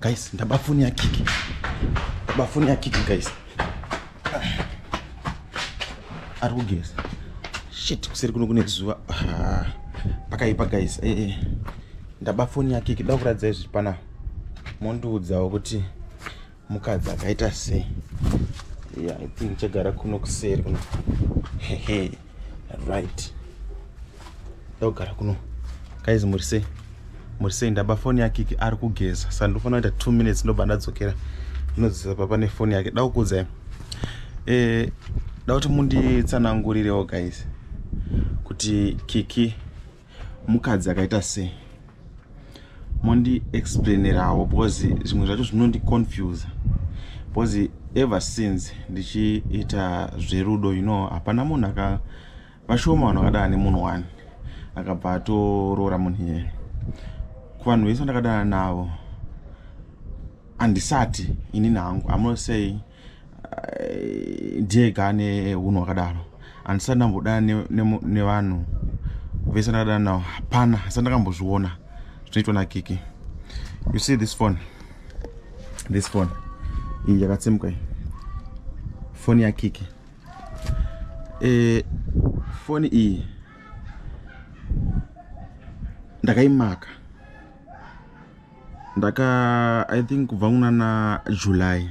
Guys, ndaba foni yaKiki. Ndaba foni yaKiki, guys. Ari kugeza. Shit, kuseri kuno kune zuva. Ah, pakaipa, guys. Ndaba foni yaKiki. Da kuratidza izvi pana. Mondiudzawo kuti mukadzi akaita sei. Yeah, I think chagara kuno kuseri kuno. Hehe. Right. Ndogara kuno. Guys, muri sei? Muri sei? Ndaba foni yaKiki, ari kugeza. Saka ndofanira kuita 2 minutes, ndobva ndadzokera. Ndinodzisa papa nefoni yake. Da kukuudzai. Da kuti munditsanangurirewo, guys, kuti Kiki mukadzi akaita sei. Mundi-explainerawo because zvimwe zvacho zvinondiconfuse, because ever since ndichiita zverudo, hapana munhu aka vashoma vanhu vakadana nemunhu one akabva atoroora munhu iyeye. Kuvanhu vese vandakadana navo, handisati inini hangu, I'm not saying ndiyega ane unhu hwakadaro, handisati ndambodana nevanhu vese ndakadana navo, hapana, handisati ndakambozviona zvinoitwa naKiki. You see this phone, this phone iyi yakatsemuka iyi, foni yaKiki. Foni iyi ndakaimaka ndaka, I think, kubva kuna na July.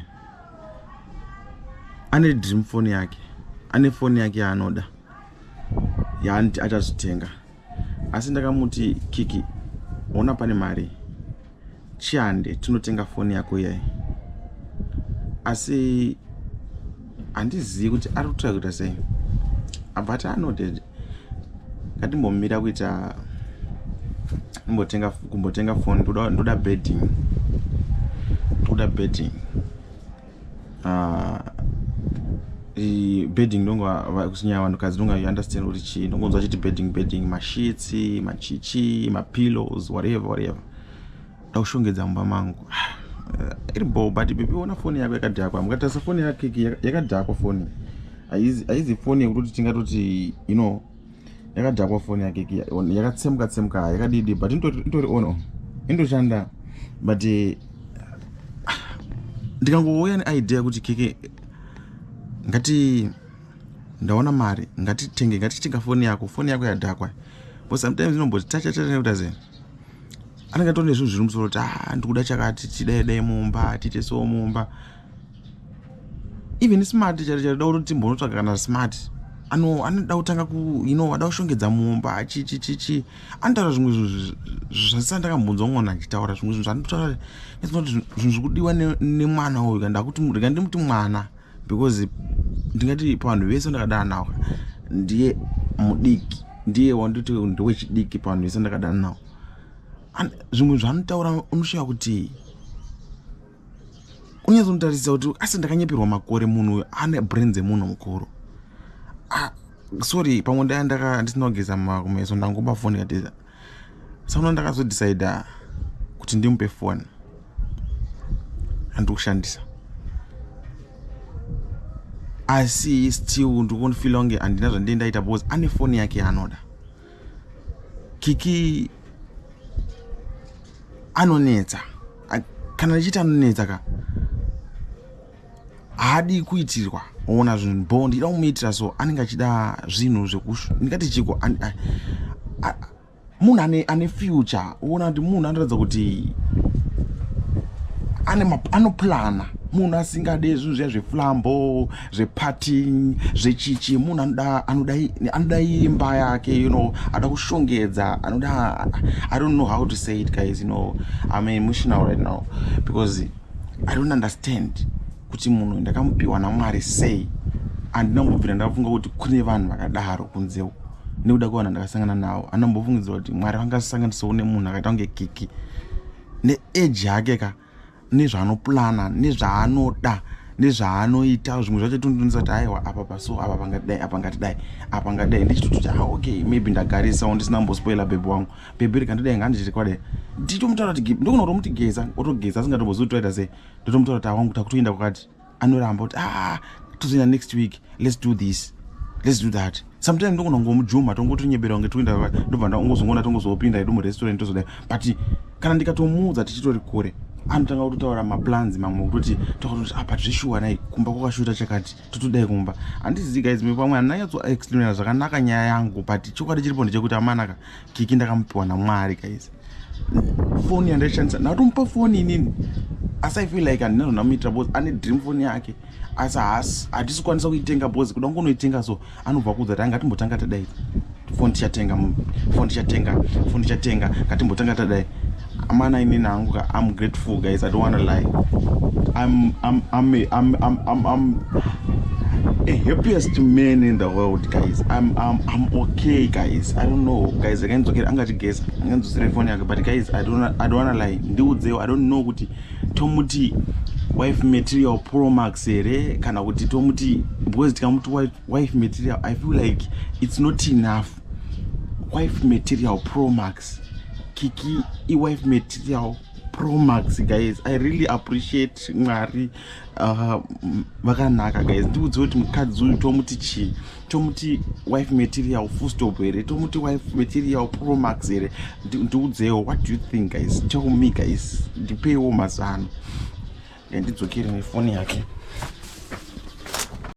Ane dream phone yake, ane foni yake yaanoda, yaanoti achazvitenga. Asi ndakamuti, "Kiki, ona pane mari, chihande tinotenga foni yako iyai." Asi handizivi kuti ari kutsvaka kuita sei. Abva ati anoti ngatimbomira kuita kumbotenga foni, ndoda bedding, ndoda bedding. Bedding ndonga kusinya vanhukadzi ndonga, you understand kuti chii, ndongonzwa chiti bedding, bedding, masheets, machichi, mapillows, whatever, whatever, ndakushongedza mumba mangu. Iri bo, but baby, ona foni yako yakadhakwa. Mukatarisa foni yake yakadhakwa. Foni haizi foni yekutoti tingatoti yakadhakwa. Foni yake yakatsemuka tsemuka, yakadidi, but itori on, indoshanda. But ndikangouya neidea kuti, "Keke, ngati ndaona mari, ngatitenge, ngatitenga foni yako, foni yako yadhakwa," but sometimes inomboti tachacha nekuti sei anenge atori nezvinhu zviri musoro kuti, "Ah, ndikuda chakati, tidai dai mumba, tiite so mumba." Even smart charo charo, da kuti timbonotsvaga kana smart, anoda kutanga ku ada kushongedza mumba, chichi chichi. Anotaura zvimwe zvinhu zvasisati ndakambonzwa mwana achitaura. Zvimwe zvinhu zvanotaura, kuti zvinhu zviri kudiwa nemwana uyu, kana ndakuti rega ndimuti mwana, because ndingati pavanhu vese ndakadana nawo ndiye mudiki, ndiye wanditi ndewechidiki pavanhu vese ndakadana nawo. Zvimwe zvaanotaura unosvika kuti unyatsonotarisa kuti asi ndakanyeperwa makore. Munhu uyu ane brain dzemunhu mukuru. Ah, sorry, pamwe ndaya ndaka ndisina kugeza kumeso, ndangoba foni katiza. Saka ndakazodecida kuti ndimupe foni handiri kushandisa, asi still ndikufeela kunge handina zvandii ndaita, because ane foni yake yaanoda. Kiki anonetsa. Kana ndichiti anonetsa ka, haadi kuitirwa. Ona zvinhu bo ndida kumuitira, so anenge achida zvinhu zvekushu, ndingati chiko, munhu ane future. Uona kuti munhu anoratidza kuti anoplana, munhu asingade zvinhu zviya zveflambo, zveparty, zvechichi. Munhu anoda imba yake, ada kushongedza, anoda, I don't know how to say it, guys. I'm emotional right now because I don't understand kuti munhu ndakamupiwa naMwari sei. Handina kumbobvira ndafunga kuti kune vanhu vakadaro kunze uko. Nekuda kwevanhu ndakasangana navo, handambofungidzira kuti Mwari vangasanganisawo nemunhu akaita kunge Kiki, neage yake ka, nezvaanoplana, nezvaanoda, nezvaanoita. Zvimwe zvacho tondonisa kuti, "Aiwa, apa paso, apa pangatidai, apa ngatidai, apa ngatidai." Ndichitototi, "Ah, okay, maybe ndagarisawo ndisina mbospoila baby wangu. Baby, rikandidai, ngandichiti kwadai." Nditomutaura kuti, ndogona kutomuti geza, otogeza asingatombozivi kuti toita sei. Ndotomutaura kuti, "Awangu, takutoenda kwakati." Anoramba kuti, "Ah, tozoenda next week, let's do this, let's do that." Sometimes ndogona kungomujuma, tongotonyebera kunge toenda, ndobva ndangozongona, tongozopinda edu murestaurant, tozodai. But kana ndikatomuudza tichitori kure, Anotanga kutotaura maplans mamwe ekutoti tokatoti apa ah, zveshuwa nai kumba kwakashuta chakati, totodai kumba. Handizivi guys, pamwe handinanyatsoexplaina zvakanaka nyaya yangu, but chokwadi chiripo ndechekuti amanaka, Kiki ndakamupiwa naMwari guys. Foni yandaishandisa, ndatomupa foni inini, asi I feel like handina zvandamuitira because ane dream foni yake, asi hatisi kukwanisa kuitenga because kuda kungonoitenga so anobva kuudza kuti angatimbotanga tadai, foni tichatenga, foni tichatenga, foni tichatenga, ngatimbotanga tadai. Amana, inini hangu ka, I'm grateful guys, I don't wanna lie. I'm a happiest man in the world guys. I'm okay guys. I don't know guys, akandidzokera, angatigesa, angandidzosere foni yake, but guys, I don't wanna lie. Ndiudzewo, I don't know kuti tomuti wife material pro max here kana kuti tomuti, because tikamuti wife material, I feel like it's not enough. Wife material pro max, Kiki iwife material pro max guys. I really appreciate Mwari, vakanaka guys. Ndiudze kuti mukadzi uyu tomuti chii? Tomuti wife material full stop here? Tomuti wife material pro max here? Ndiudzewo, what do you think guys? Tell me guys, ndipeiwo mazano. Ndidzokere nefoni yake.